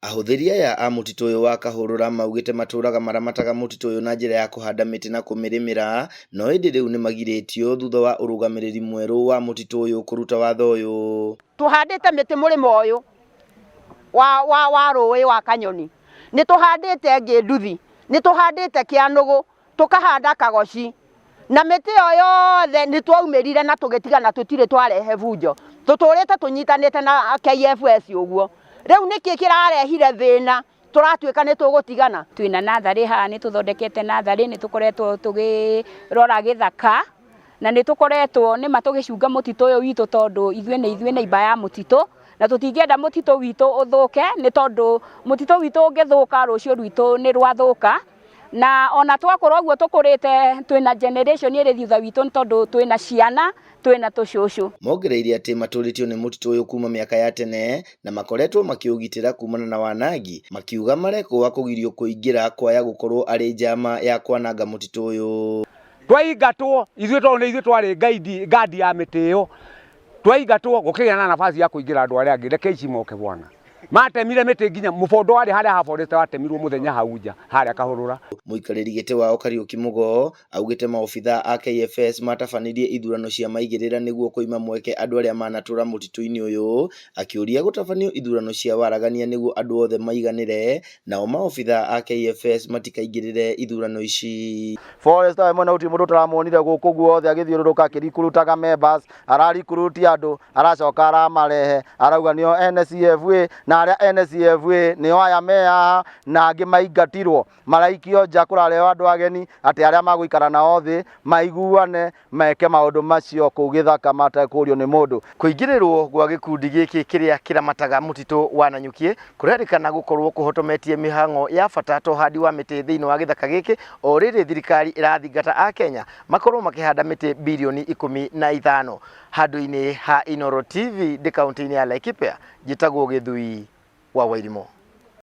Ahũthĩri aya a mũtitũ ũyũ wa Kahũrũra maugĩte matũraga maramataga mũtitũ ũyũ na njĩra ya kũhanda mĩtĩ na kũmĩrĩmĩra, no ĩndĩ rĩu nĩmagirĩtio thutha wa ũrũgamĩrĩri mwerũ wa mũtitũ ũyũ kũruta watho ũyũ. Tũhandĩte mĩtĩ mũrĩmo ũyũ wa, wa, wa rũĩ wa Kanyoni, nĩ tũhandĩte ĩngĩ nduthi, nĩ tũhandĩte kĩanũgũ, tũkahanda kagoci na mĩtĩ ĩyo yothe nĩ twaumĩrire na tũgĩtigana tũtirĩ twarehe bunjo tũtũrĩte tũnyitanĩte na KFS ũguo rĩu nĩkĩ kĩrarehire thĩna tũratuĩka nĩ tũgũtigana. Twĩna natharĩ haha nĩ tũthondekete natharĩ nĩ tũkoretwo tũgĩrora gĩthaka na nĩ tũkoretwo nĩma tũgĩcunga mũtitũ ũyũ witũ tondũ ithuĩ nĩ ithuĩ neighbour ya mũtitũ na tũtingĩenda mũtitũ witũ ũthũke nĩ tondũ mũtitũ witũ ũngĩthũka rũciũ rwitũ nĩ rwathũka. Na ona twakũra ũguo tũkũrĩte twĩna generation ĩrĩ thutha witũ nĩ tondũ twĩna ciana twĩna tũcũcũ. Mongereire atĩ matũrĩtio nĩ mũtitũ ũyũ kuma mĩaka ya tene na makoretwo makĩũgitĩra kumana na wanangi, makiuga marekũa kũgirio kũingĩra kwaya gũkorwo arĩ njama ya kwananga mũtitũ ũyũ. Twaingatwo ithuĩ tondũ nĩ ithuĩ twarĩ ngaidi ngandi ya mĩtĩ ĩyo, twaingatwo gũkĩgĩa na nafasi ya kũingĩra andũ arĩa angĩ, reke ici moke bwana. Matemire mĩtĩ nginya mũbondo warĩ harĩa ha forest watemirwo mũthenya hau nja harĩa Kahũrũra. Mũikarĩri gĩtĩ wao Kariũki Mũgo augĩte maobithaa a KFS matabanirie ithurano cia maigĩrĩra nĩguo kũima mweke andũ arĩa manatũra mũtitũ-inĩ ũyũ, akĩũria gũtabanio ithurano cia waragania nĩguo andũ othe maiganĩre nao maobithaa a KFS matikaingĩrĩre ithurano ici. Forester we mwene gũtirĩ mũndũ ũtaramuonire gũkũ guothe agĩthiũrũrũka akĩrikurutaga members, ararikuruti andũ aracoka aramarehe arauga nĩo ene CFA na arĩa ene CFA nĩo aya me haha na angĩ maingatirwo maraikio nja kũrarehwo andũ ageni atĩ arĩa magũikara nao thĩ maiguane meke maũndũ macio kũu gĩthaka matekũrio nĩ mũndũ. Kũingĩrĩrwo gwa gĩkundi gĩkĩ kĩrĩa kĩramataga mũtitũ wa Nanyukiĩ kũrerĩkana gũkorwo kũhotometie mĩhang'o ya bata ta ũhandi wa mĩtĩ thĩinĩ wa gĩthaka gĩkĩ o rĩrĩ thirikari ĩrathingata Akenya makorwo makĩhanda mĩtĩ birioni 15. Handũ-inĩ ha Inooro TV ndĩ kaũntĩ-inĩ ya Laikipia, njĩtagwo Gĩthui wa Wairimũ.